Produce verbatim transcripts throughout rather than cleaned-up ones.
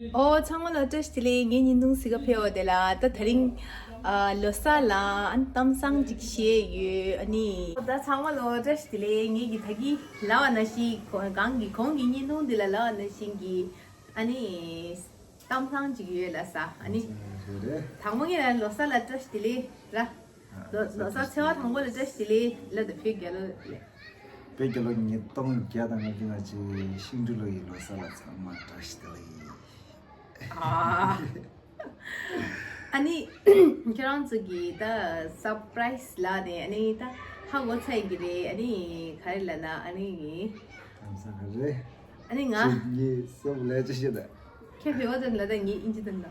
ཨོ་ཚང་མ་ལ་བཀྲ་ཤིས་བདེ་ལེགས། ངའི་བརྙན་ཐུང་གཟིགས་ག་ཕེབས་པ་དེ་ལ་ད་དེ་རིང་ཨ་ལོ་གསར་ལ་ཨ་ནི་གཏམ་བཟང་ཅིག་བཤད་ཡོད། ཨ་ནི་ད་ཚང་མ་ལ་བཀྲ་ཤིས་བདེ་ལེགས། ངེད་ཀྱི་ད་གི་ལབ་པ་ནང་བཞིན་གོང་གི་གོང་གི་བརྙན་ཐུང་འདི་ལ་ལབ་པ་ནང་བཞིན་གྱི་ཨ་ནི་གཏམ་བཟང་ཅིག་ཡོད་ལ་ས། ཨ་ནི་རེད། དང་པོ་ངེད་ལ་ལོ་གསར་ལ་བཀྲ་ཤིས་བདེ་ལེགས་ར། ལོ་ལོ་གསར་ཚེས་པ་དང་པོ་ལ་བཀྲ་ཤིས་བདེ་ལེགས་ལ་ད་བོད་རྒྱལ་ལོ་ལེགས། བོད་རྒྱལ་ལོ་ཉིས་སྟོང་བརྒྱ་དང་ང་བཅུ་ང་གཅིག་ཤིང་འབྲུག་ལོ་ཡི་ལོ་གསར་ལ་ཚང་མ་བཀྲ་ཤིས་བདེ་ལེགས། ཨ་ནི་ཁྱེད་རང་ཚོ་གི་ད་སར་པ་རའི་སི་ལ་ནས་ཨ་ནི་ད་ཧ་གོ་ཚར་གི་རེད། ཨ་ནི་ག་རེ་ལབ་ན་ཨ་ནི་ངའི་ཨམ་ས་ག་རེ། ཨ་ནི་ང་གཅིག་གཉིས་གསུམ་ལས་ཅི་ཤེས་ད། ཁྱེད་བོད་པ་དང་ལ་ད་ངའི་ཨིན་ཇི་དང་ད།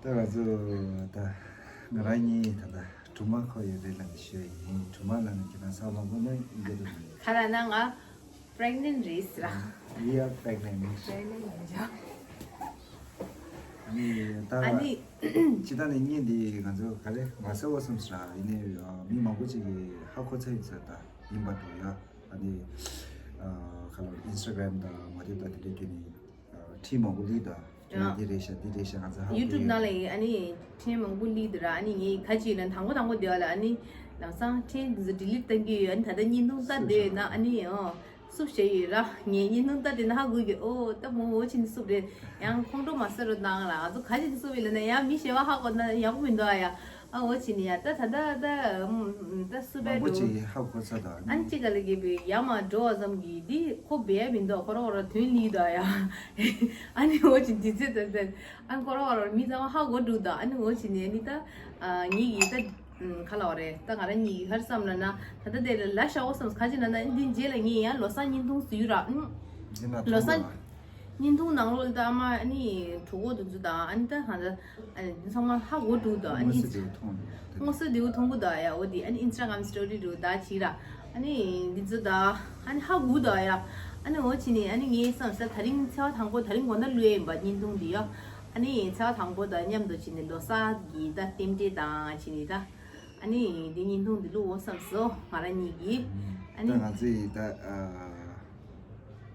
ད་ང་ཚོ་ད་ང་རང་གཉིས་ད་ད་སྦྲུམ་མ་འཁོར་ཡོད་རེད་ལབ་ནས་ཞུ་ཡ་ཡིན། སྦྲུམ་མ་ལབ་ནས་ཁྱེད་རང་ས་མང་པོ་ན་འགྲོ་དུ་མི་ག་ར་ན་ང་པི་རེག་ནེན་ཊི་རེད་ཟེར་ར། We are pregnant. པི་རེག་ནེན་ཊི་ཡིན་ཅག་ཨ་ནི་ད་ཨ་ནི་ཅི་ད་ནི་བརྙན་འདི་ང་ཚོ་ག་རེ་མ་གསལ་བོ་སོང་ཟེར་ར། ཡིན་ནའི་མི་མང་པོ་ཅིག་གིས་ཧ་གོ་ཚར་ཡིན་ཟེར། ད་ཡིན་པ་འདུག་ཡ། ཨ་ནི་ཁ་ལོ་ཨིན་སི་ཊ་གྷ་རམ་དང་མ་དེ་ད་དེ་འདྲའི་སྐད་ནི་ཁྲིད་མང་པོ་ལི་ད། ཡང་འདི་རེད་ཤག་འདི་རེད་ཤག་ང་ཚོ་ཧ་གོ་ཡུ་ཊུབ་ཡོད། ནང་ལ་ཡིན། ཨ་ནི་ཁྲིད་མང་པོ་ལི་འདི་ར། ཨ་ནི་ངས་ཁ་ཅིག་ན་དང་པོ་དང་པོ་འདི་བ་ལ་ཨ་ནི་ལམ་སང་ཁྲིད་འདི་ཚོ་ཌི་ལིཊ་བཏང་གི་ཡོད། ཨ་ནི་ད་ལྟ་བརྙན་ཐུང་ལྟ་བསྡད་ཡོད་ན་ཨ་ནི་ཨོ་སུབ་བྱས་ཡོད་ར། ངས་བརྙན་ཐུང་ལྟ་བསྡད་ན་ཧ་གོ་གི། ཨོ་ད་མོ་འོ་ཅི་ནི་སུབ་རེད། ཡང་ཁོང་ཁྲོ་མ་ཟ་རོགས་གནང་ར། ང་ཚོ་ཁ་ཅིག་ནི་སུབ་ཡོད་ལ་ན་ཡང་མི་གཞན་བ་ཧ་གོ་ན་ཡག་པོ་མི་འདུག་ཨ་ཡ། ཨ་འོ་ཅི་ནི་ཡ་ད་ད་ད་ད་ཨམ་ད་སུབ་མང་པོ་འགྲོ་ཅིག་ཧ་གོ་ཚར་དང་། ཨ་ནི་གཅིག་ག་ལ་གི་བི་ཡ་མ་འགྲོ་བ་ཙམ་གྱིས་འདི་ཁོ་བེ་མི་འདུག་ཁོ་རོག་རོག་དོན་ལི་འདུག་ཡ། ཨ་ནི་འོ་ཅི་འདི་ཚེ་ད་ད་ཨ་ནི་ཁོ་རོག་རོག་མི་ཚང་མ་ཧ་གོ་འགྲོ་ད། ཨ་ནི་འོ་ཅི་ནི་ཨ་ནི་ད་ཨ་ངེད་ཀྱི་ད་ཁ་ལ་བ་རེད། ད་ང་རང་གཉིས་ཀྱི་ཧར་བསམ་ལ་ན་ད་ད་དེ་ལ་ལ་ཤ་འོ་བསམ་ཁ་ཅིག་ན་ན་འདི་རྗེས་ལ་ངས་ཡང་ལོ་གསར་བརྙན་ཐུང་བཟོས་ར། ཨ་འདི་ན་ལོ་གསར་ཐུང་བ། བརྙན་ཐུང་ནང་ལོགས་ལ་ད་ཨ་མ་ཨ་ནི་གྲོགས་པོ་དེ་ཚོ་དང་ཨ་ནི་ད་ཧང་ད་ཨ་ནི་འདི་ཚང་མ་ཧ་གོ་འགྲོ་ད། ཨ་ནི་མངོན་གསལ་དོད་པོ་མཐོང་འདུག་དངོས་སུ་དེའུ་མཐོང་གི་ད་ཡ། འོ་དེ་ཨ་ནི་ཨིན་སི་ཊ་གྷ་རམ་སི་ཊོ་རི་རུ་ད་བྱས་ར། ཨ་ནི་འདི་ཚོ་ད་ཨ་ནི་ཧ་གོ་ད་ཡ། ཨ་ནི་འོ་བྱས་ནས་ཨ་ནི་ངའི་བསམ་ས་ད་རིང་ཚེས་པ་དང་པོ་ད་རིང་དགོང་དག་བླུགས་ཡ་ཡིན་པ་བརྙན་ཐུང་འདི་ཡ། ཨ་ནི་ཚེས་པ་དང་པོ་དང་མཉམ་དུ་བྱས་ནས་ལོ་གསར་གྱི་ད་རྟེན་འབྲེལ་དང་བྱས་ནས་ད། ཨ་ནི་འདི་བརྙན་ཐུང་འདི་བླུག་འོ་བསམ་སོང་ང་རང་གཉིས་ཀྱིས། ཨ་ནི་ད་ང་ཚོས་ད་ཨ་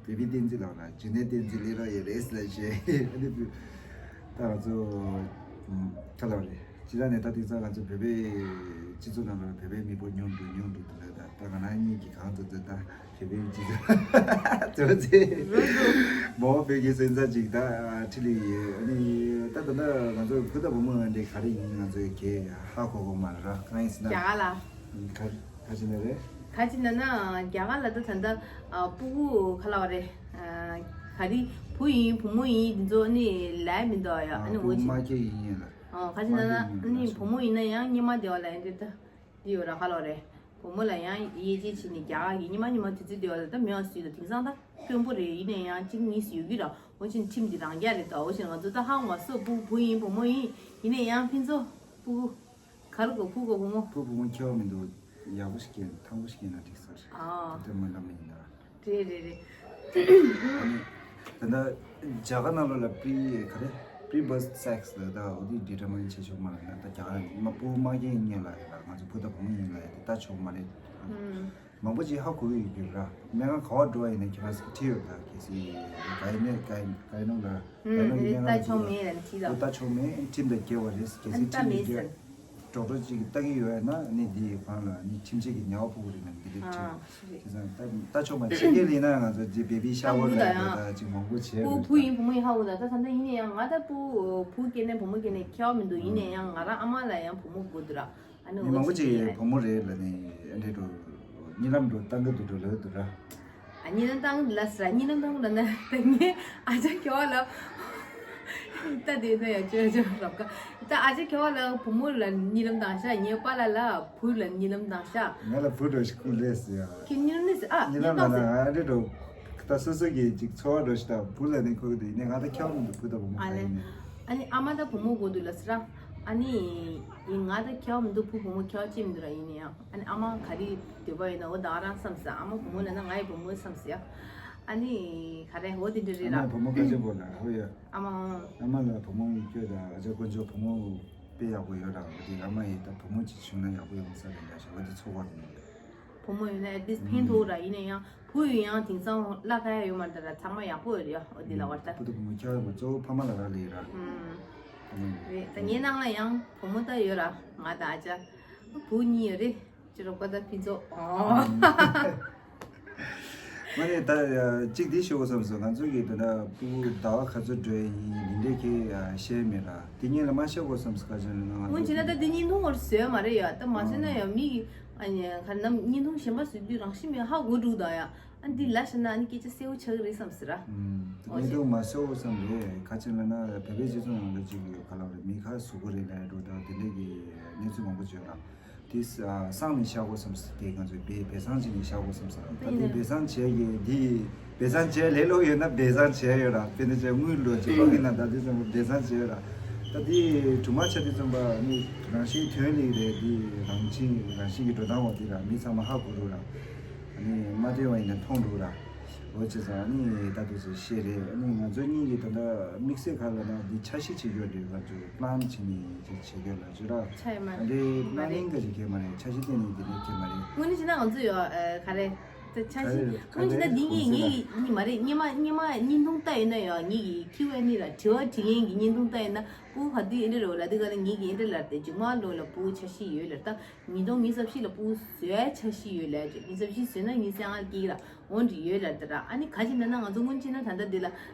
བེ་བི་བསྟན་འཛིན་ལགས་ལ་རྒྱུན་གནས་བསྟན་འཛིན་ལས་རོགས་ཡོད་རེད་ཟེར་ཞེས། ཨ་ནི་ད་ང་ཚོ་ཁ་ལ་རེད། སྤྱིར་ནས་ད་དེང་སང་ང་ཚོ་བོད་པའི་སྤྱི་ཚོགས་ནང་ལ་བོད་པའི་མི་འབོར་ཉུང་འགྲོ་ཉུང་འགྲོ་དུ་ལས་ད་ད་ང་རང་གཉིས་ཀྱིས་གང་ཐུབ་ཐུབ་ད། བོད་པའི་སྤྱི་ཚོགས་ཚོ་ཚེ་མོ་བོད་ཀྱི་སེམས་ཚ་ཅིག་ད་ཁྲི་ལི་ཡི་ཨ་ནི་ད་ད་ལྟ་ང་ཚོ་བུ་དང་བུ་མོ་འདྲེ་ག་རེ་ཡིན་ང་ཚོའི་གེ་ཧ་གོ་གོ་མ་ར་གང་ཡིན་ཟེར་ན། རྒྱ་གར་ལ། ག་ག་ཅི་ན་རེད། ག་ཅི་ན་ན་རྒྱ་གར་ལ་ད་ད་ལྟ་ཨ་སྤུ་གུ་ག་ལ་བ་རེད། ཨ་ག་རེ་བུ་ཡིན་བུ་མོ་ཡིན་འདི་ཚོ་ནི་ལས་མི་འདུག་ཡ། ཨ་ནི་འོ་ཅི་མ་སྐྱེ་ཡིན་ཡིན་ལ། ཨ་ག་ཅི་ན་ན་ཨ་ནི་བུ་མོ་ཡིན་ན་ཡང་སྙེ་མ་བདེ་བ་ལ་ཡིན་འདི་ད། འདི་ཡོད་ར་ཧ་ལོ་རེད། བུ་མོ་ལ་ཡང་དབྱེ་འབྱེད་བྱས་ནས་རྒྱ་གར་གྱི་ཉི་མ་ཉི་མ་དུས་ཚོད་དེ་བ་ལ་ད་མེད་པ་སུས་ད། དེང་སང་ད་དཀོན་པོ་རེད། ཡིན་ནའི་ཡང་གཅིག་གཉིས་སུ་ཡོད་ཀྱི་ར། འོ་ཅིན་ཁྲིམས་འདི་རང་རྒྱ་རེད་ད། འོ་ཅིན་ང་ཚོ་ད་ཧང་མ་སོ་བུ་བུ་ཡིན་བུ་མོ་ཡིན། ཡིན་ནའི་ཡང་ཕན་ཚོ་སྤུ་གུ་ག་རེ་གོ་བུ་གོ་བུ་མོ། བུ་བུ་མོ་ཁྱེར་བ་མི་འདུག་ཡག་པོ་ཞིག་སྐྱེས་ཐང་པོ་ཞིག་སྐྱེས་ན་འགྲིག་ས་རེད། ཨ་དེ་མ་འདྲ་མི་ཡིན་ན། རེད་རེད་རེད། ད་ལྟ་རྒྱ་གར་ནང་ལོགས་ལ་པི་རི་ག་རེ་པི་རི་བར་ཐི་སེག་སི་ལ་ད་འོ་དེ་ཌི་ཊར་མ་ཡིན་བྱེད་ཆོག་མ་རེད་ན། ད་རྒྱ་གར་མ་སྤུ་མ་རྒན་ཡིན་ལ་ཡ་ལ་ང་ཚོ་བུ་དང་བུ་མོ་ཡིན་ལ་ཡ་དེ་ད་ཆོག་མ་རེད། ཨུམ། མང་པོ་ཅིག་ཧ་གོ་གི་ཡོད་རྒྱུ་ར། སྨན་ཁང་ག་བ་འགྲོ་བ་ཡིན་ན་ཁྱེད་རང་ཚོ་ཁྲིད་ཡོད་ད། གལ་སྲིད་ག་ཡིན་ནས་ག་ཡིན་ག་ཡིན་ནོ་ལ་ག་ཡིན་ནོ་གི་སྨན་ཁང་ད་ཆོག་མེད་ལ་ཁྲིད་ད། ད་ཆོག་མེད་ཁྲིམས་དང་འགལ་བ་རེད། གལ་སྲིད་ཁྲིམས་དང་འགལ། ཌོག་ཊར་གཅིག་གིས་ལྟ་གི་ཡོད་ན་ནི་འདི་ཡི་སྒང་ལ་ནི་ཁྲིམས་ཆད་ཀྱི་ཉེས་པ་ཕོག་གི་རེད་ན་འདི་རེད་ཁྲིམས། ཨ་རེད། དེ་ཙང་ད་ལྟ་ཆོག་མ་ཕྱི་རྒྱལ་ལ་ཡིན་ན་ང་ཚོ་འདི་བེ་བི་ཤ་ཝར་ལ་ཡོད་ད་ཅིག་མང་པོ་བྱས་བུ་རེད་བུ་ད། ཡིན་བུ་མོ་ཡིན་ཧ་གོ་ད། ད་ད་ཡིན་ན་ཡང་ང་ད་བུ་བུ་སྐྱེས་ནས་བུ་མོ་སྐྱེས་ནས་ཁྱད་པར་མི་འདུག་ཡིན་ན་ཡང་ང་རང་ཨ་མ་ལ་ཡང་བུ་མོ་དགོས་འདུག་ར། ཨ་ནི་མི་མང་པོ་ཅིག་གིས་བུ་མོ་རེད་ལ་ནི་ཨ་འདྲས་འགྲོ་གཉིད་ལམ་འགྲོ་བཏང་གི་འདུག་འགྲོ་ལོས་འདུག་ར། ཨ་གཉིད་ལམ་བཏང་ལ་ཟེར་གཉིད་ལམ་བཏང་ལ་ན་ད་ངས་ཨ་ཅག་ཁྱོད་ལ་ད་དེ་ད་ཡ་ཅོ་ཅོ་རབ་ཀ་ད་ཨ་ཅག་ཁྱོད་ལ་བུ་མོ་ལ་གཉིད་ལམ་བཏང་ཤག་ངའི་པཱ་ལགས་ལ་བུ་ལ་གཉིད་ལམ་བཏང་ཤག་ང་ལ་བུ་འགྲོ་ཞིག་སྐུ་ལས་ཟེར་ཡ། ཁྱེད་གཉིད་ལམ་ནི་ཟེར་ཨ་གཉིད་ལམ་ལ་ན་ང་འདྲ་འགྲོ་ད་སོ་སོ་གི་ཅིག་འཚོ་བ་འགྲོ་ཞིག་ད་བུ་ལ་ནི་ཁོ་གི་དེ་ནས་ང་ད་ཁྱོད་མི་འདུག་བུ་ད་བུ་མོ་ཨ་ག་ལེ་ཡིན་ནི། ཨ་ནི་ཨ་མ་ད་བུ་མོ་དགོས་འདུག་ལ་ཟེར་ཨ་ནི་ཡིན་ང་ད་ཁྱོད་མི་འདུག་བུ་བུ་མོ་ཁྱོད་ཅི་མི་འདུག་ར་ཡིན་ནི་ཡང་། ཨ་ནི་ཨ་མ་ག་རེ་འདོད་པ་ཡོད་ན་འོ་ད་རང་བསམ་ས། ཨ་མ་བུ་མོ་ལབ་ན་ང་ཡི་བུ་མོ་བསམ་ས་ཡ། ཨ་ནི་ག་རེ་འོ་དེ་འདྲ་རེད་ཨ་མ་ར། བུ་མོ་དཀའ་ཆེན་པོ་ལ་ཧོ་ཡ། ཨ་མ། ཨ་མ་ལ་བུ་མོ་ཡི་སྐྱོ་ད་ཨ་ཅག་དཀོན་མཆོག་བུ་མོ་དཔེ་ཡག་པོ་ཡོད་ར། འོ་དེ་ཨ་མ་ཡི་ད་བུ་མོ་ཅིག་བྱུང་ན་ཡག་པོ་ཡོང་ས་རེད་ལ་ཞེས་འོ་དེ་ཚོར་བ་རེད། བུ་མོ་ཡོད་ན་at least ཕན་ཐོགས་ར། ཡིན་ན་ཡང་བུ་ཡོད་ཡང་དེང་སང་བརླག་ཁ་ཡ་ཡོད་མ་རེད་ད་ར། ཚང་མ་ཡག་པོ་ཡོད་རེད་ཡ། འོ་འདི་ལ་བར་ད། བུ་དང་བུ་མོ་ཁྱད་པར་མ། གཙོ་བོ་ཕ་མ་ལ་རག་ལས་ར། ཨུམ། ཕ་མ་ཡིན་རེད། ད་ངའི་ནང་ལ་ཡང་བུ་མོ་ད་ཡོད་ར། ང་དང་ཨ་ཅག་བུ་གཉིས་ཡོད་རེད། ཅི་རོགས་པ་ད་ཕུན་ཚོགས། ཨོ། ང་ནི་ད་གཅིག་འདི་ཞུ་དགོས་བསམ་སོང་། ང་ཚོ་གི་ད་ལྟ་ཕྲུ་གུ་ཟླ་བ་ག་ཚོད་འགྲོ་ཡི་ཡིན་འདི་འདྲས་ཁྱེད་བཤད་མེད་ར། དེ་ངས་ལ་མ་བཤད་དགོས་བསམ་སོང་། ག་ཅི་ན་ང་ཚོ་སྔོན་ཆད་ན་ད་འདི་བརྙན་ཐུང་བར་བཟོས་མ་རེད་ཡ། ད་མ་བཟོས་ན་ཡང་མི་གི་ཨ་ནི་ག་ནམ་བརྙན་ཐུང་གཞན་པ་བཟོས་དུས་རང་བཞིན་མེད་ཧ་གོ་འགྲོ་ད་ཡ། ཨ་འདི་ལ་བཤད་ན་ཨ་ནི་སྐད་ཆ་གསལ་བོ་ཆགས་ཀྱི་རེད་བསམ་ཟེར་ར། ཨུམ། ཨོ་བརྙན་ཐུང་མ་བཟོ་བསམ་རེད། ག་ཅི་ལ་ན་བོད་པའི་སྤྱི་ཚོགས་ནང་ལ་ཅིག་ག་ལ་རེད། མི་ཁ་ཟུག་གི་རེད་ལ་འགྲོ་ད་དེ་འདྲས་ཀྱི་གནས་ཚུལ་མང་པོ་བརྗོད་ར། དེ་ས་སང་ནས་བཞག་དགོས་བསམ་སོང་། དེ་ང་ཚོས་བེ་བེ་སང་ཅིག་ནས་བཞག་དགོས་བསམ་སོང་། ད་དེ་བེ་སང་བྱས་ཀྱི་འདི་བེ་སང་བྱས་ལས་སླ་པོ་ཡོད་ན་བེ་སང་བྱས་ཡོད་ར། དཔེར་ན་བྱས་དངུལ་ལོ་ཅིག་སློག་གི་ན་ད་དེ་ཙམ་བེ་སང་བྱས་ཡོད་ར། ད་དེ་གྲུབ་མ་ཆ་དེ་ཙམ་པ་ནི་རང་བཞིན་ཐོན་ལེ་རེད། དེ་རང་བཞིན་རང་བཞིན་གྱི་འགྲོ་སྟངས་འོག་དེ་ར་མི་ཚང་མ་ཧ་གོ་འགྲོ་ར། ཨ་ནི་མ་ཐོན་པ་ཡིན་ན་མཐོང་འགྲོ་ར། འོ་བྱས་ཙང་ཨ་ནི་ད་དུ་ཚོ་ཤེས་རེད། ཨ་ནི་ང་ཚོ་གཉིས་ཀྱི་ད་ལྟ་དམིགས་བསལ་ག་ལ་ན་འདི་འཆར་གཞི་བྱེད་རྒྱུ་རེད། ང་ཚོ་པི་ལན་བྱེད་ནས་ཅིག་བྱེད་རྒྱུ་ལ་ཅིག་ར། ཆ་ཡི་མ་ཨ་རེད། རེད། མ་པི་ལན་རེད། ག་ཅིག་གལ་མ་རེད། འཆར་གཞི་གཏན་ནས་འདི་ནས་གལ་མ་རེད། དངོས་གནས་བྱས་ན་ང་ཚོ་ཡོད་ཨ་ག་རེ། ད་འཆར་གཞི་ག་རེ་དངོས་གནས་བྱས་ན་འདི་ག་ངའི་རེ་ངའི་ངའི་མ་རེད། སྔོན་མ་སྔོན་མ་བརྙན་ཐུང་ལྟ་ཡོད་ན་ཡོད། ངའི་གི་ཁྱི་ཝན་ནི་ར་དྲི་བ་དྲིས་ལན་གྱི་བརྙན་ཐུང་ལྟ་ཡོད་ན་ཕྲུ་གུ་ག་དུས་ཨེ་འདྲ་རེད་ལ། དེ་ག་ལ་ངའི་གི་ཨེ་འདྲ་ལ་དེ་མཇུག་མ་ལོ་ལ་ཕྲུ་གུ་འཆར་གཞི་ཡོད་ལ། ད་ཉིས་སྟོང་ཉི་ཤུ་རྩ་བཞི་ལ་ཕྲུ་གུ་བཟོ་ཡ་འཆར་གཞི་ཡོད་ལ། ཉི་ཤུ་རྩ་བཞི་བཟོས་ན་ཉི་ཤུ་རྩ་ལྔ་ལ་སྐྱེས་ར། འོ་འདྲ་ཡོད་ལ་ད་ར། ཨ་ནི་ག་ཅི་ན་ན་ང་ཚོ་སྔོན་ཆད་ན་ད་ལྟ་འདི་ལ་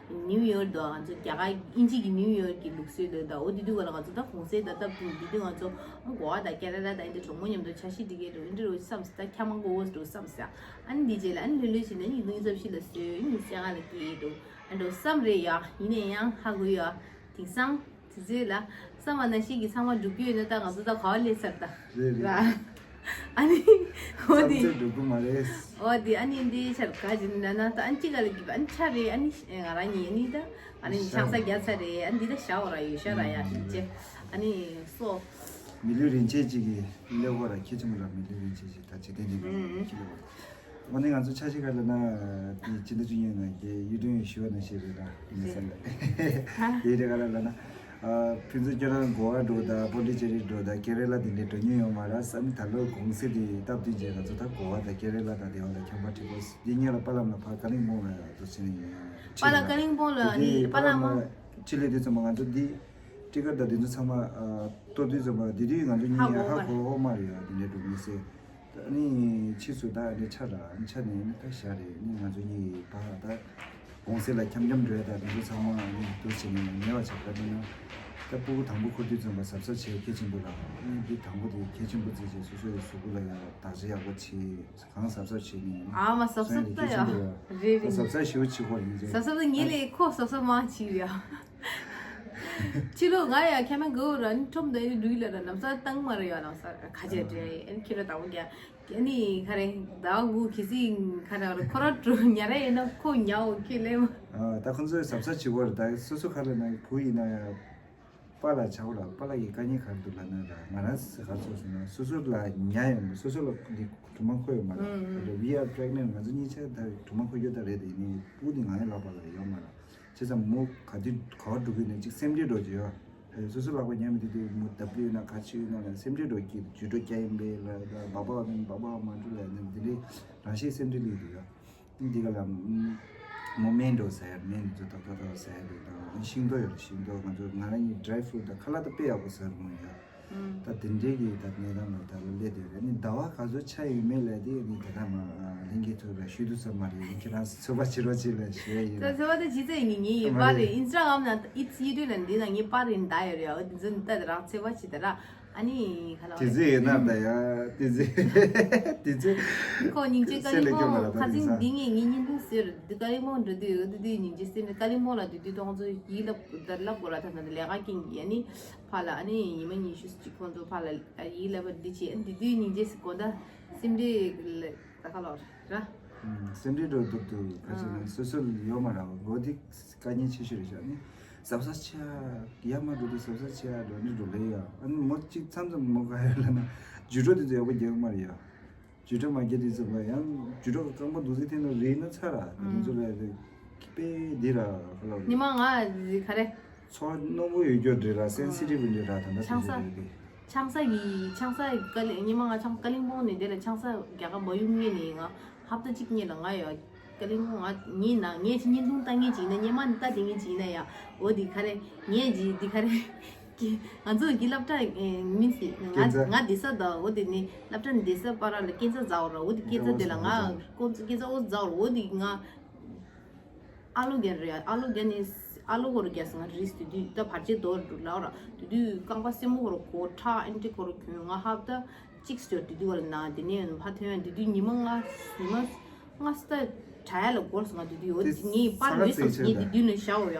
ནིའུ་ཡོར་དུ་ང་ཚོ་རྒྱ་གར་དབྱིན་ཇི་གི་ནིའུ་ཡོར་གི་ལུགས་སྲོལ་དུ་ད། འོ་དེ་དུས་ག་ལ་ང་ཚོ་ད་གུང་སེང་ད་ལྟ་དུས་དེ་དུས་ང་ཚོ་གོ་བ་དང་ཀེ་ར་ལ་དང་འདི་གྲོགས་མོ་མཉམ་དུ་འཆར་གཞི་སྒྲིག་གི་འགྲོ་འདི་འགྲོ་བསམ་ད་ཁྱ་མ་གོ་འོ་འགྲོ་བསམ་ཟ། ཨ་ནི་འདི་རྗེས་ལ་ཨ་ནི་ལྷོད་ལྷོད་བྱས་ན་ཉིས་སྟོང་ཉི་ཤུ་རྩ་བཞི་ལ་བཟོས། ཉི་ཤུ་རྩ་ལྔ་ལ་སྐྱེས་འགྲོ། ཨ་འགྲོ་བསམ་རེད་ཡ། ཡིན་ན་ཡང་ཧ་གོ་ཡ། དེང་སང་དེ་ཚོའི་ལ་བསམ་པ་ནང་བཞིན་གྱི་ཚང་མ་འགྲུབ་ཀྱི་ཡོད་ན་ད་ང་ཚོ་ད་ག་བ་སླེབས་ཚར་ད། རེད་རེད། ར། ཨ་ནི་འོ་བསམ་དེ་ཚོད་འགྲུབ་ཀྱི་མ་རེད། འོ་དེ་ཨ་ནི་འདི་ཆར་ག་ཅིག་ན་ན་ད་ཨ་ནི་གཅིག་ག་ལ་གི་ཨ་ནི་ཆ་རེད། ཨ་ནི་ང་རང་ཉིད་ཨ་ནི་ད་ཨ་ནི་ཤག་ས་རྒྱ་ཚ་རེད། ཨ་ནི་འདི་ད་ཤ་བ་ར་ཡོད་ཤ་ར་ཡ་ཤི་ཅེ། ཨ་ནི་སོ། མི་ལུས་རིན་ཆེན་གཅིག་གི་སླེབས་ཧོ་ར་ཁྱེད་ཆུང་ལ་མི་ལུས་རིན་ཆེན་གཅིག་ད་ཇི་ལྟར་ཉིད་ནས་ཁྱི་ལེ་བ། འོ་ནི་ང་ཚོ་འཆར་གཞི་ག་ལ་ན་དེ་སྤྱི་ཟླ་བཅུ་གཉིས་ནང་གི་གཡུ་སྒྲོན་ཞུ་བ་ནང་བཞིན་རེད་ལ་ཡིན་ས་ལ། དེ་རེད་ག་ལ་ལ་ན། ཨ་ཕུན་ཚོགས་ཁྱོད་རང་གོ་བ་འགྲོ་ད་པོ་ལི་ཅེ་རི་འགྲོ་ད་ཀེ་རེ་ལ་དེ་འདྲའི་འགྲོ་མྱོང་ཡོད་མ་ར་བསམ། ད་ལོ་གུང་སེང་དེ་སྟབས་བསྟུན་བྱས་ང་ཚོ་ད་གོ་བ་ད་ཀེ་རེ་ལ་ད་དེ་བ་ལ་ཁྱམས་པ་ཁྲི་པོ་འདི་ཉེ་ལ་པ་ལམ་ལ་ཕ་ཀ་ལིང་པོང་ལ་འགྲོ་ཕྱིན་ནས་པ་ལ་ཀ་ལིང་པོང་ལ་ཨ་ནི་པ་ལ་མ་ཁྲི་ལེ་དུས་ཙམ་པ་ང་ཚོ་འདི་ཊི་ཀེ་ཊི་ད་དེ་ཚོ་ཚང་མ་ཨ་གཏོར་དུས་ཙམ་པ་དེ་དུས་ང་ཚོ་གཉིས་ཧ་གོ་ཧ་གོ་མ་རེད་ཡ། དེ་འདྲའི་འགྲོ་མི་སྲིད། ཨ་ནི་ཕྱིས་སུ་ད་ཨ་ནི་ཆ་ར་ཨ་ནི་ཆ་ནས་ཨ་ནི་ད་བཞག་རེད། ཨ་ནི་ང་ཚོ་གཉིས་ཕ་ད་གུང་སེང་ལ་འཁྱམ་འཁྱམ་འགྲོ་ཡ་ད་དེ་ཚོ་ཚང་མ་ཨ་ནི་འདུག་བྱས་ནས་ཉེ་བ་ཆགས་པ་ན་ད་ཕྲུ་གུ་དང་པོ་འཁུར་དུས་ཙམ་པ་གཟབ་གཟབ་བྱེད་གལ་ཆེན་པོ་ར། ཨ་ནི་འདི་དང་པོ་དེ་གལ་ཆེན་པོ་བརྩིས་བྱས་སོ་སོ་ཡི་གཟུགས་པོ་ལ་ཡ་བདག་གཅེས་ཡག་པོ་བྱེད། གང་གཟབ་གཟབ་བྱེད་ནས་ཨ་མ་གཟབ་གཟབ་ད་ཡ་གལ་ཆེན་པོ་ར། རེད་རེད། གཟབ་གཟབ་ཞེ་པོ་བྱེད་དགོས་རེད་ཟེར། གཟབ་གཟབ་ད་ངེད་ལས་ཁོ་གཟབ་གཟབ་མང་བྱེད་ཡ། ཕྱི་ལོགས་ང་ཡང་ཁྱེད་མ་གོ་ར་ནི་ཁྲོམ་དུ་ཨ་ནི་འགྲུལ་ལ་ར་ལམ་སང་བཏང་མ་ར་ཡོད། ལམ་སང་ཁ་ཆེ་འདྲེ་ཨ་ནི་ཁྱེད་ར་དང་པོ་རྒྱ་ཨ་ནི་ཁ་རེ་ཟླ་བ་དགུ་གི་སི་ཁ་ར་ར་ཁོ་ར་འགྲོ་ཉ་ར་ཡིན་ན་ཁོ་ཉའོ་ཁྱེད་ལེ་མ། ཨ་ད་ཁོ་ཚོས་གཟབ་གཟབ་བྱེད་དགོས་རེད། ད་སོ་སོ་ཁ་ལ་ན་བུ་ཡིན་ན་ཡང་པཱ་ལགས་ཆའོ་ལ་པཱ་ལགས་ཀྱི་དཀའ་ངལ་ག་རེ་འདུག་ལབ་ན་ར་ང་རང་ཟེར་ག་ཚོད་སོང་ན་སོ་སོ་ལ་ཉ་ཡོང་སོ་སོ་ལ་འདི་གྲུ་མ་འཁོར་ཡོད་མ་ར། ཨ་ཨ་ད་we are pregnant ང་ཚོ་གཉིས་ཆ་ད་གྲུ་མ་འཁོར་རྒྱུ་ད་རེད། དེ་ནི་བུ་འདི་ང་ཡི་ལག་པ་ལ་ཡོད་མ་ར། བྱས་ཙང་མོ་ག་དུས་ག་བ་འགྲོ་གི་ནས་ཅིག་སེམས་ཁྲལ་འགྲོ་གི་ཡོད། ཨེ་སོ་སོ་ལག་པ་ཉར་མི་དེ་དུས་མོ་བརྡབ་ཀྱི་ཡོད་ན་ག་ཅི་ཡོད་ན་ལ་སེམས་ཁྲལ་འགྲོ་གི་ཇུས་འགྲོ་རྒྱ་ཡིན་པས་ལ་ལ་སྦག་སྦག་མིན་སྦག་སྦག་མ་འགྲོ་ལ་ནི་འདི་འདྲའི་རང་བཞིན་སེམས་ཁྲལ་སླེབས་ཀྱི་ཡོད། འདི་ག་ལ་མོ་སྨན་འགྲོ་ཟེར་སྨན་འདི་ཚོ་ཏག་ཏག་ཏག་ཟེར་འགྲོ་དང་ཤིང་ཏོག་ཡོད་ཤིང་ཏོག་ང་ཚོ་ང་རང་གཉིས་dry fruit་དང་ཁ་ལག་ད་དཔེ་ཡག་པོ་ཟ་རུ་མོ་ཡོད། ད་དེ་འདྲའི་གི་ད་གནས་སྟངས་ལ་ད་ལོ་སླེབས་དུས་རེད། ནི་ཟླ་བ་ག་ཚོད་ཆ་ཡོད་མེད་ལས་དེ་ནི་ད་ལྟ་མ་ལྷན་རྒྱས་ཚོ་ལ་ཞུ་དུས་ཙམ་མ་རེད། ཡིན་ཁྱེད་རང་ཚོད་དཔག་བྱེད་རོགས་བྱེད་ལ་ཞུ་ཡ་ཡིན་ད་ལ། ཚོད་དཔག་ད་ཇི་ཙམ་ཡིན་ངེས་ཡིན་པ་རེད། ཨིན་སི་ཊ་གྷ་རམ་ནང་ད་ཨིབ་སི་ཡུ་ཊུབ་ནང་འདི་ནང་ངས་པར་རིན་ད་ཡོད་རེད། འོ་དེ་ཚོ་ནི་ད་རང་ཚོད་དཔག་བྱེད་ད་ར། ཨ་ནི་ག་ལ་དེ་ཚོ་ཡིན་ན་ད་ཡ་དེ་ཚོ་དེ་ཚོ་ཁོ་སྙིང་རྗེ་ཀ་ལི་སེམས་ལ་སྐྱོ་མ་ལ་པོང་ད་ཁ་དེང་སང་འདི་ངས་ངའི་བརྙན་ཐུང་ཟེར་འདི་ཀ་ལི་སྨོན་འགྲོ་དུས་འོ་དེ་དུས་སྙིང་རྗེ་སེམས་ནས་ཀ་ལི་སྨོན་ལ་དུས་དུས་ཏོང་ཚོ་ཡིད་ལ་ད་ལབ་དགོས་ར། ད་ད་ལས་ཀ་རྐྱེན་གྱིས་ཨ་ནི། ཕར་ལ་ཨ་ནི་ཉི་མ་ཉི་ཤུ་ཅིག་ཁོང་ཚོ་ཕར་ལ་ཡིད་ལ་བར་འདི་བྱེད། ཨ་ནི་འདི་དུས་སྙིང་རྗེ་ཟེར་གོ་ད་སེམས་ཁྲལ་ལ་ད་ག་ལོར་ར། སེམས་ཁྲལ་འགྲོ་འདུག་འདུག་ག་ཅི་ན་སོ་སོ་ཡོད་མ་ར་འོ་འདི་དཀའ་ངལ་ཆེ་ཤོས་རེད་ཤག་ཨ་ནི་གཟབ་གཟབ་བྱས་ཡ་མ་འགྲོ་དུས་གཟབ་གཟབ་བྱས་ཡ་འགྲོ་ནི་འགྲོ་ལེ་ཡ། ཨ་ནི་མོ་གཅིག་མཚམས་མཚམས་མོ་ག་ཡོད་ལ་ན་ཇུས་འགྲོ་དེ་ཚོ་ཡག་པོ་རྒྱག་མ་རེད་ཡ། ཇུས་འགྲོ་མ་རྒྱག་དུས་ཙམ་པ་ཡང་ཇུས་འགྲོ་རྐང་པ་འདུག་སེ་འཐེན་ནོ་རེད་ན་ཚ་ར་དེ་ཚོ་ལ་དཔེ་འདི་ར་ཧ་ལ་ཉི་མ་ང་ག་རེ། ཚོར་རྣོན་པོ་ཡོད་རྒྱུ་འདྲ་ར་སེན་སི་ཊིབ་འདྲ་ར་ད་ལྟ་ཆང་ས་དེ་ཚོ་རེད། ཆང་ས་ཡི་ཆང་ས་ཀ་ལི་ཉི་མ་ང་ཆང་ཀ་ལིང་པོང་ནས་དེ་ལ་ཆང་ས་རྒྱག་ག་མ་ཡོང་ངེས་ནས་ང་ཧབ་ཏ་གཅིག་ཉིད་ལ་ང་ཡོད། ཀ་ལིང་པོང་ང་ངེས་ན་ངས་ཅི་བརྙན་ཐུང་ལྟ་ངེས་ཅིག་ཡིན་ན་སྙེ་མ་ནི་ལྟ་དེ་ངེས་ཅིག་ཡིན་ན་ཡ། འོ་དེ་ག་རེ་ངས་ཅི་དེ་ག་རེ། ང་ཚོ་གི་སློབ་གྲྭ་མིན་སི་ང་སྐྱེ་འཚར། ང་བསྡད་ས་དང་འོ་དེ་ནི་སློབ་གྲྭ་ནས་བསྡད་ས་བར་ལ་སྐྱེ་འཚར་འཛའ་བ་ར། འོ་དེ་སྐྱེ་འཚར་དེ་ལ་ང་ཀོ་སྐྱེ་འཚར་འོ་འཛའ་བ་ར། འོ་དེ་ང་ཨ་ལོ་རྒན་རེད། ཨ་ལོ་རྒན་ནི་ཨ་ལོ་ཧོར་རྒྱ་སང་རིས་དེ་དུས་ད་བར་ཆད་དོར་འགྲོ་ལ་ར། དེ་དུས་རྐང་པ་སེན་མོ་ཧོར་གོ་ཁྲག་ཨན་ཏི་ཧོར་གྱོན། ང་ཧབ་ད་གཅིག་སྐྱོར་དེ་དུས་བར་ན་དེ་ནས་ཕ་ཐོན་དེ་དུས་ཉི་མ་ལྔ་ཉི་མ་ལྔ་སྟ་གྲ་ཡ་ལ་སྒོར་སོང་། ང་དེ་དུས་འོ་དེ་ངའི་པར་ས་ལུས་ཁ་སམ་ཚེས་ངའི་ཆེ་དེ་དུས་ནས་ཤའོ་ཡ།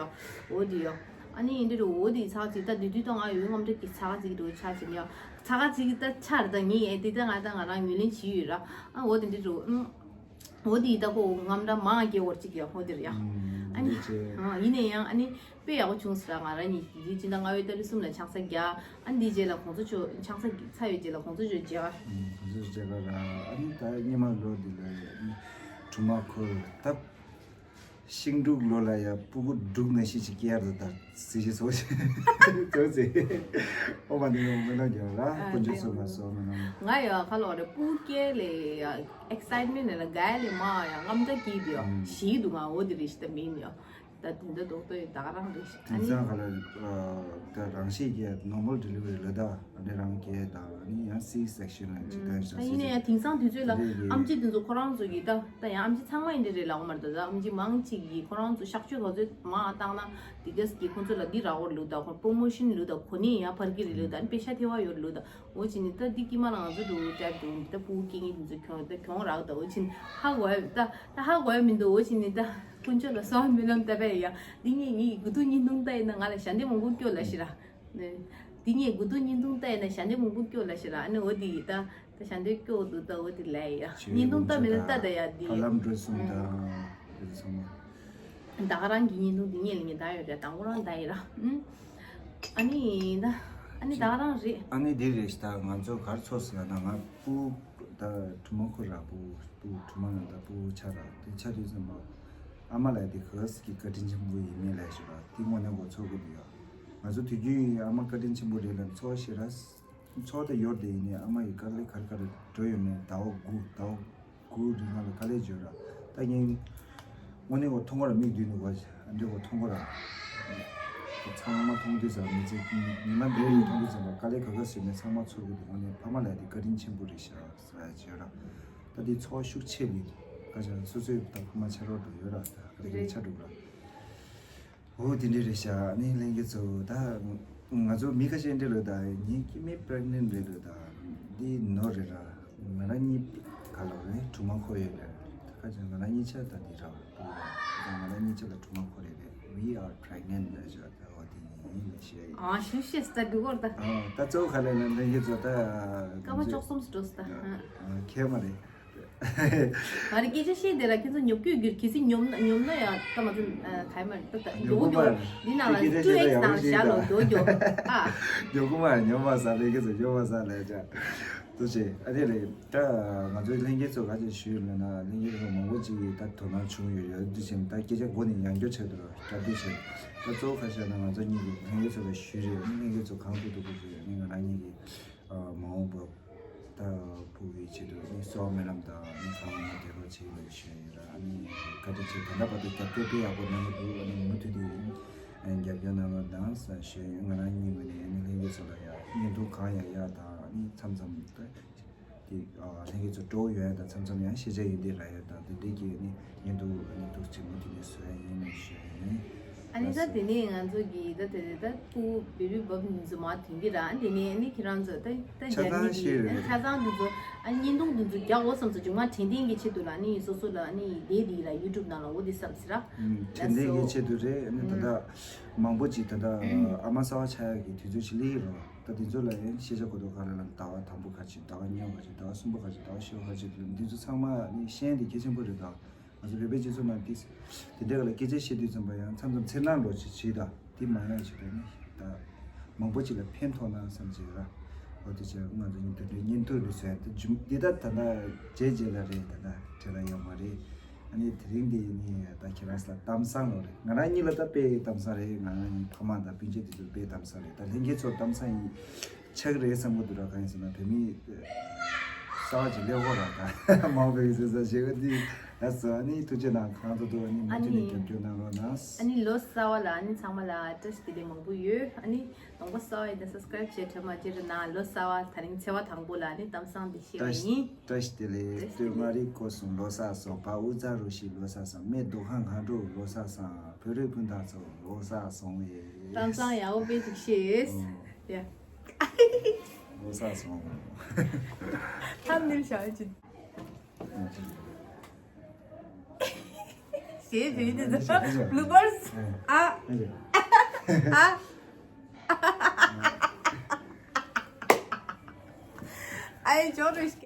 འོ་དེ་ཡ། ཨ་ནི་འདི་རུ་འོ་དེ་ཚ་ཚིག་ད་དེ་དུས་ད་ང་ཡོད་རྔམ་འདྲ་གི་ཚ་ཚིག་རུ་ཆ་ཆེ་ཡ། ཚ་ཚིག་ད་ཆར་ད་ངའི་ཨེ་དེ་ད་ང་ད་ང་རང་ངོས་ལེན་བྱེད་ཡོད་ར། ཨ་འོ་དེ་འདི་རུ། འོ་དེ་ད་ཁོ་ངམ་འདྲ་མང་སྐྱེ་བོར་ཅིག་ཡ་ཧོ་དེར་ཡ། ཨ་ནི་ཡིན་ནས་ཡང་ཨ་ནི་དཔེ་ཡག་པོ་བྱུང་ཟེར། ང་རང་ཉིད་དེ་ཅི་ད་ང་བའི་ཏ་རི་གསུམ་ལ་ཆང་ས་རྒྱག་ཨ་ནི་དེ་རྗེས་ལ་ཁོང་ཚོ་ཆོ་ཆང་ས་ཚ་བའི་རྗེས་ལ་ཁོང་ཚོ་ཆོ་རྒྱག་ཁོང་ཚོ་རྒྱག་ར། ཨ་ནི་ད་སྙེ་མ་ལོ་འདི་ལ་ཡ་ཨ་ནི་གྲུ་མ་ཁོ་ད་ཤིང་འབྲུག་ལོ་ལ་ཡ་སྤུ་གུ་འབྲུག་ནང་བཞིན་ཅིག་སྐྱེ་ཡར་དུ་ད་གཟི་བརྗིད་ཚོགས་ཤིང་ཚོགས་ཚེ་ཨོ་མ་ནི་ཡོང་མེ་ལོ་རྒྱག་ར། དཀོན་མཆོག་གསུམ་ལ་གསོལ་མེ་ལོ། ང་ཡ་ཁ་ལོ་རེ་སྤུ་གུ་སྐྱེ་ལེ་ཡ་ཨེག་སའིཊ་མེན་ལ་དགའ་ལེ་མ་ཡ་རྔམ་དྲག་སྐྱིད་དུ་ཡ་ཞིག་འདུག་ང་འོ་དེ་རེ་ཞིག་ད་མིན་ཡ། ད་དེ་འདྲ་རྡོག་རྡོག་ཡོད་ད་ག་རང་རེད་ཤག་ཨ་དེང་ནི། སང་ག་ལ་ད་རང་ཤེས་ཀྱི་ནོར་མལ་ཌི་ལི་ཝ་རི་ལོས་ད་ཨ་ནི་རང་གི་ད་ཨ་ནི་ཡང་སི་སེག་ཤན་ལ་ཅིག་ད་ཡིན་ན་ཡང་དེང་སང་དུས་ཚོད་ལ་ཨམ་ཆི་དེ་ཚོ་ཁོ་རང་ཚོ་གི་ད་ད་ཡང་ཨམ་ཆི་ཚང་མ་ཡིན་འདྲ་རེད་ལ་འོ་མར་ད་ད་ཨམ་ཆི་མང་ཅིག་གི་ཁོ་རང་ཚོ་གཤག་བཅོས་ག་ཚོད་མང་བཏང་ན་དེ་གས་ཀྱི་ཁོ་ཚོ་ལ་འདི་རག་འོར་ལུག་ད་ཁོ་པོ་མོ་ཤིན་ལུག་ད་ཁོ་ནི་ཡང་ཕར་གི་རེད་ལུག་ད་ཨ་ནི་པེ་ཤ་ཐེ་བ་ཡོད་ལུག་ད། འོ་ཅི་ནི་ད་འདི་ཀི་མ་ལ་ང་ཚོ་འགྲོ་ཀྲབ་འགྲོ་འདི་ད་ཕྲུ་གུ་སྐྱེ་ངེས་འདི་ཚོ་གྱོང་ད་གྱོང་རག་ད་འོ་ཅི་ནི་ཧ་གོ་ཡ་ད་ད་ཧ་གོ་ཡ་མི་འདུག་འོ་ཅི་ནི་ད་དཀོན་མཆོག་ལ་གསོལ་བ་སྨོན་ལམ་བཏབ་པ་ཡ། འདི་ངས་ངའི་དགུ་ཐུག་བརྙན་ཐུང་ལྟ་ཡིན་ན་ང་ལ་ཞལ་འདེབས་མང་པོ་སྐྱོ་ལ་ཤི་ར། འདི་ངས་དགུ་ཐུག་བརྙན་ཐུང་ལྟ་ཡིན་ན་ཞལ་འདེབས་མང་པོ་སྐྱོ་ལ་ཤི་ར། ཨ་ནི་འོ་འདི་ཡི་ད་ད་ཞལ་འདེབས་སྐྱོ་འདུག་ད་འོ་འདི་ལ་ཡ་བརྙན་ཐུང་ལྟ་མི་ལ་ལྟ་ད་ཡ་འདི་ཧ་ལམ་འགྲོ་སོང་ད་འདི་ཚང་མ། ད་ག་རང་གི་བརྙན་ཐུང་འདི་ངས་ལ་ངས་ད་ཡོད་ར་དང་པོ་རང་ད་ཡི་ར། ཨ་ནི་ད་ཨ་ནི་ད་ག་རང་རེད། ཨ་ནི་འདི་རེད་ཤག་ད་ང་ཚོ་གར་ཚོགས་ཟེར་ན་ང་སྤུ་ད་གྲུ་མ་ཁོ་ར་སྤུ་སྤུ་གྲུ་མ་ནང་ད་སྤུ་ཆ་ར་དེ་ཆ་དུས་ཙམ་པ་ཨ་མ་ལ་དེ་ག་ཟེ་གི་བཀའ་དྲིན་ཆེན་པོ་ཡིན་མིན་ལས་ཤི་ར་དེ་དངོས་གནས་གོ་ཚོགས་གི་འདུག་ཡ། ང་ཚོ་དུས་རྒྱུན་ཨ་མ་བཀའ་དྲིན་ཆེན་པོ་རེད་ལ་ཚོགས་ཤི་ར། ཚོགས་དེ་ཡོར་དེ་ཡིན་ནས་ཨ་མ་ཡི་དཀའ་ལས་ག་རེ་ག་རེ་འགྲོ་ཡོད་མེད་ཟླ་བ་དགུ་ཟླ་བ་དགུ་རིང་ལ་དཀའ་ལས་བརྗོད་ར། ད་ངས་དངོས་གནས་གོ་མཐོང་གོ་ར་མིག་མདུན་དུ་གོ་ཨ་འདྲེ་གོ་མཐོང་གོ་ར། ཚང་མ་མཐོང་དུས་ཙམ་མི་ཚེ་ཉི་མ་འདྲེ་ཡི་མཐོང་དུས་ཙམ་པ་དཀའ་ལས་ག་ག་ཟེར་མེད་ཚང་མ་ཚོར་གི་འདུག་དངོས་གནས་ཕ་མ་ལ་དེ་བཀའ་དྲིན་ཆེན་པོ་རེད་ཤག་ཟེར་བརྗོད་ར། ད་དེ་ཚོགས་ཤུགས་ཆེ་མི་འདུག་ག་ཅང་སོ་སོའི་ད་ཕ་མ་ཕྱག་རོགས་འགྲོ་ཡོད་ར་ད་ག་རེ་ག་རེ་ཆ་འགྲོ་ར། འོ་དེ་འདྲ་རེད་ཤག་ཨ་ནི་ལྷན་རྒྱས་ཚོ་ད་ང་ཚོ་མི་ཁ་ཤས་འདྲ་ལོ་ད་ངའི་སྐྱེ་དམན་པྲེག་ནེན་རེད་ལོ་ད་འདི་ནོར་རེད་ར། ང་རང་གཉིས་ག་ལོ་རེད་གྲུ་མ་ཁོ་ཡོད་རེད། ད་ཁ་ཅིག་ང་རང་གཉིས་ཆ་ད་འདི་ར་ད་ང་རང་གཉིས་ཆ་ལ་གྲུ་མ་ཁོ་རེད་རེད། We are pregnant ལ་ཞོ་ད་འོ་དེ་ཡིན་ལ་ཤེས་ཡིན། ཨ་ཤུ་ཤེས་ད་འདུག་གོ་ད། ཨ་ད་གཙོ་བོ་ག་ལས་ལ་ལྷན་རྒྱས་ཚོ་ད་སྐར་མ་བཅུ་གསུམ་སུ་འགྲོ་སི་ད། ཁྱེད་མ་རེད། ང་རེ་སྐད་ཆ་བཤད་དེ་ར་ཁྱེད་ཚོ་ཉོབ་ཀྱོད་གྱུར་གལ་སྲིད་ཉོབ་ན་ཉོབ་ན་ཡང་ད་ང་ཚོ་ག་ཡ་མ་རེད་ད་ད་ཉོབ་གོ་མ་རེད། འདི་ནང་ལ་ཁྱེད་ཚོ་ཊུ་ཨེག་སི་ནང་བཞག་ལོ་མགྱོགས་མགྱོགས་ཨ། ཉོབ་གོ་མ་རེད་ཉོབ་མ་ཟ་ལས་ཁྱེད་ཚོ་ཉོབ་མ་ཟ་ལས་ཅག་ཏུ་ཆེ་ཨ་དེ་ལས་ད་ང་ཚོའི་ལྷན་རྒྱས་ཚོ་ག་ཅིག་ཞུས་ལ་ན་ལྷན་རྒྱས་ཚོ་མང་པོ་ཅིག་གིས་ད་དོ་སྣང་བྱུང་ཡོད་ཡོད་དུ་ཕྱིན་ད་སྐད་ཆ་མགོ་ནས་ཡང་སྐྱོར་བྱས་འདུག་ར་སྐྱབས་དུ་ཕྱིན་ད་གཙོ་བོ་ཁ་ཤས་ན་ང་ཚོ་གཉིས་ཀྱི་ལྷན་རྒྱས་ཚོ་ལ་ཞུས་རེད་ལྷན་རྒྱས་ཚོ་གང་ཐུབ་ཐུབ་ཀྱི་ཞུས་ཡོད་ནི་ང་རང་གཉིས་ཀྱི། མ་འོངས་པ་ད་ཕྲུ་གུའི་ཆེད་དུ་ནི་གསོ་བ་སྨོན་ལམ་དང་ནི་ཚང་མ་བདེ་བ་ཆེ་བའི་ཞུ་ཡིན་ར་ཨ་ནི་བཀའ་དྲིན་ཆེ་ད་ལྟ་བར་དུ་རྒྱབ་སྐྱོར་དཔེ་ཡག་པོ་གནང་གི་འདུག་ཨ་ནི་མུ་མཐུད་དུ་རྒྱབ་སྐྱོར་གནང་རོགས་གནང་ཟེར་ཞུ་ཡིན། ང་རང་གཉིས་ངོས་ནས་ཨ་ནི་ལྷན་རྒྱས་ཚོ་ལ་ཡ་བརྙན་ཐུང་གང་ཡག་ཡག་དང་ཨ་ནི་མཚམས་མཚམས་ད་དེ་ལྷན་རྒྱས་ཚོ་སྤྲོ་བོ་ཡོད་ཡ་དང་མཚམས་མཚམས་ཡང་ཤེས་བྱ་ཡོད་འདི་རག་ཡ་དང་དེ་འདྲའི་གི་ཨ་ནི་བརྙན་ཐུང་ཨ་ནི་ཐུགས་ཆེ་མུ་མཐུད་ནས་བཟོ་ཡ་ཡིན་ནས་ཞུ་ཡ་ཡིན། ཨ་ནི་ད་དེ་ནས་ང་ཚོ་གི་ད་དེ་ད་ཕྲུ་གུ་བེ་བི་བབ་འདི་ཚོ་མ་དེང་གི་ར་ཨ་དེ་ནས་ཨ་ནི་ཁྱེད་རང་ཚོ་ད་ད་ཆ་རྒྱ་ཚང་མི་ཤེས་གི་རེད། ཆ་ཚང་འདི་ཚོ་ཨ་བརྙན་ཐུང་འདི་ཚོ་རྒྱག་འོ་བསམ་ཚོ་མཇུག་མ་དྲན་རྟེན་གི་ཆེད་དུ་ལ་ཨ་ནི་སོ་སོ་ལ་ཨ་ནི་དེ་འདི་ལ་ཡུ་ཊུབ་ནང་ལ་འོ་དེ་བསམ་སི་ར། དྲན་རྟེན་གི་ཆེད་དུ་རེད། ཨ་ནི་ད་ལྟ་མང་པོ་ཅིག་ད་ལྟ་ཨ་མ་གསར་པ་ཆགས་ཡག་གི་དུས་ཚོད་ཅིག་སླེབས་ཡོད་རེད་བ། ད་དེ་ཚོ་ལ་ཡང་ཤེས་བྱ་གོ་རྟོགས་ག་རེ་ལ་ཟླ་བ་དང་པོ་ག་ཅིག་ཟླ་བ་གཉིས་པ་ག་ཅིག་ཟླ་བ་གསུམ་པ་ག་ཅིག་ཟླ་བ་བཞི་པ་ག་ཅིག་འདི་ཚོ་ཚང་མ་ཨ་ནི་ཤེས་ཡ་དེ་གལ་ཆེན་པོ་རེད་ད། ང་ཚོ་བོད་པའི་སྤྱི་ཚོགས་ནང་ཏིས། དེ་འདྲ་ག་ལ་སྐད་ཆ་བཤད་དུས་ཙམ་པ་ཡང་མཚམས་མཚམས་འཚེར་སྣང་འགྲོ་ཅིག་བྱེད་ད། དེ་མ་ཡོང་ཅིག་ད་ནི་ད། མང་པོ་ཅིག་ལ་ཕན་ཐོགས་ན་བསམ་ཅིག་ར། འོ་དེ་ཆ་ང་ཚོ་གཉིས་དེ་འདྲའི་བརྙན་ཐུང་རེ་བཟོ་ཡ་ད་འཇུམ་འདི་ད་ད་ད་རྗེས་རྗེས་ལ་རེད་ད་ད་བྲེལ་ལ་ཡོང་མ་རེད། ཨ་ནི་དེ་རིང་འདི་ནི་ད་ཁྱེད་རང་ལ་གཏམ་བཟང་ལོ་རེད། ང་རང་གཉིས་ལ་ད་དཔེ་གཏམ་བཟང་རེད། ང་རང་གཉིས་ཕ་མ་དང་སྤུན་མཆེད་དེ་ཚོ་དཔེ་གཏམ་བཟང་རེད། ད་ལྷན་རྒྱས་ཚོ་གཏམ་བཟང་ཡིན། ཆགས་རེད་བསམ་གྱི་འདུག་ར། གང་ཡིན་ཟེར་ན་བོད་མི་གསར་པ་ཅིག་སླེབས་ཡོད་ར། ད་མང་པོ་ཡོད་ཟེར་ས་ཞེ་གི་འདི་ལ་སོ། ཨ་ནི་ཐུགས་རྗེ་གནང་། གང་ཐུབ་ཐུབ་ཨ་ནི་མུ་མཐུད་ནས་རྒྱབ་སྐྱོར་གནང་རོགས་གནང་། ཨ་ནི་ལོ་གསར་པ་ལ་ཨ་ནི་ཚང་མ་ལ་བཀྲ་ཤིས་བདེ་ལེགས་མང་པོ་ཡོད། ཨ་ནི་གདོང་པ་གསར་པ་ཡིན་ན་སབ་སི་ཀ་རེབ་བྱས་དྲན་མ་བརྗེད་རོགས་གནང་། ལོ་གསར་པ་ད་རིང་ཚེས་པ་དང་པོ་ལ་ཨ་ནི་གཏམ་བཟང་འདི་བཤད་པ་ཡིན། བཀྲ་ཤིས་བདེ་ལེགས། སྟོད་མངའ་རིས་སྐོར་གསུམ་ལོ་གསར་སོང་། བ་དབུ་རྩ་རུ་བཞི་ལོ་གསར་སོང་། སྨད་སྡུག་ཁང་སྒང་དྲུག་ལོ་གསར་སོང་། བོད་རིགས་སྤུན་ཟླ་ཚོ་ལོ་གསར་སོང་ངེ། གཏམ་བཟང་ཡག་པོ་དཔེ་ཅིག་བཤད། ཨོ། ཡ། ལོ་གསར་སོང་། ཐམ་ནེལ་བྱ་བ་ཅིག་ཞེས་བྱས་ཏེ། ཨ་ནི་བྱས་ཏེ། བྱས་ཏེ། བླུ་བར་སི། ཨ། ཨ་ནི་བྱས། ཨ། ཨ་ཡེ་ཅོ་རེ་ཤི་